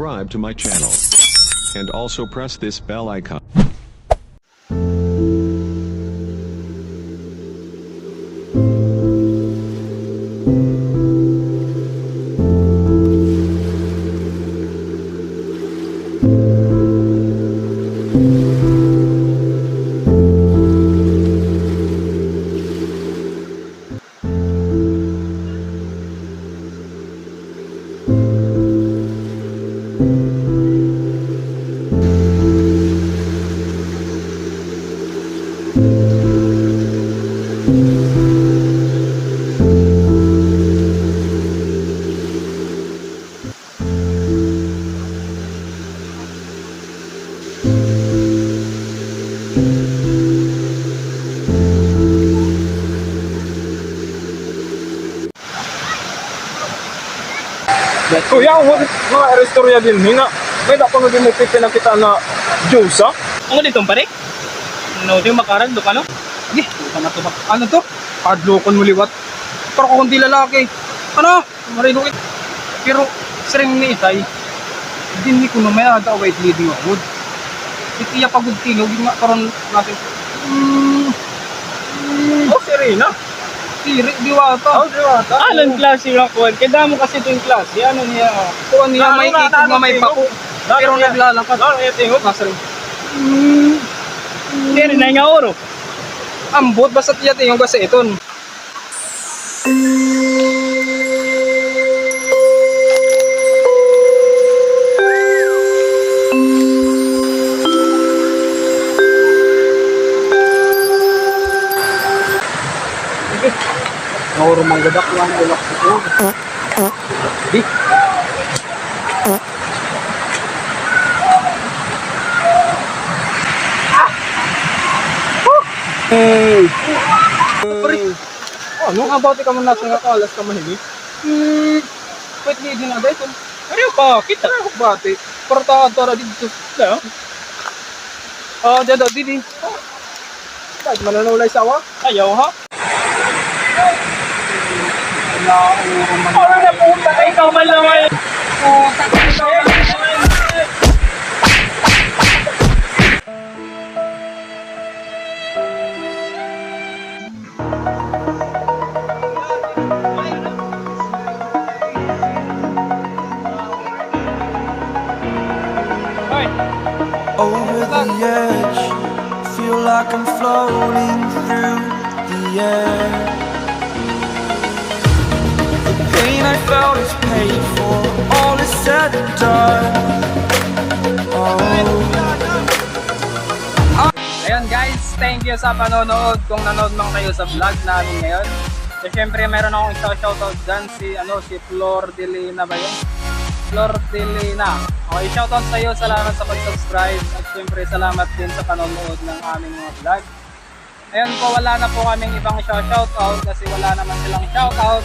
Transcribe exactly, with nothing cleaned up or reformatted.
Subscribe to my channel. And also press this bell icon. Kuya, ang mga istorya dinhi nga may-ada kuno dinhi pinakita na Diyosa. Ano dito, pare? Ano, di makarag, do ka, no? Di, ano to? Ano to? Padlokon mo liwat. Para ko kundi lalaki. Ano? Marinungit. Pero, siring ni Itay, dinhi kuno may-ada white lady nga gud. It iya pa gud tingog, nga karon natin. Mm, mm. Oh, Serena. Diri, Diwata. Oh, Diwata. Anong klase nga kuwan? Kaya damo kasi ito yung klase. Ano niya? Kuwan niya, may ikog nga may pako. Pero naglalakad. Ano niya tingog? Nasiring. Mm. Diri na nga oro. Ambot, basta iya tingog, basta iton. Nauro man gud ako, ano, ulak ko. Di. Hmm. Ano? Nga bati ka man nasa nga kalas ka mahini. Hmm. Pwede din na dito. Ano ba? Kita. Ano ba bati? Para taad, tara dito. Da? Ah, dada, didi. Kahit mananulay sawa? Ayaw, ha? Ano na puta? Ay, ikaw man lang, ay. Puta, ikaw man lang, ay. Over the edge, feel like I'm floating through the air. The pain I felt is paid for, all is said and done. Oh. Ayun guys, thank you sa panonood. Kung nanood man kayo sa vlog namin ngayon. So syempre meron akong isa shoutout dyan, si ano, si Flor Delina ba yun? Flor Delina. Okay, shoutout sa iyo. Salamat sa pag-subscribe. At syempre salamat din sa panonood ng aming mga vlog. Ayun po, wala na po kaming ibang shoutout kasi wala naman silang shoutout.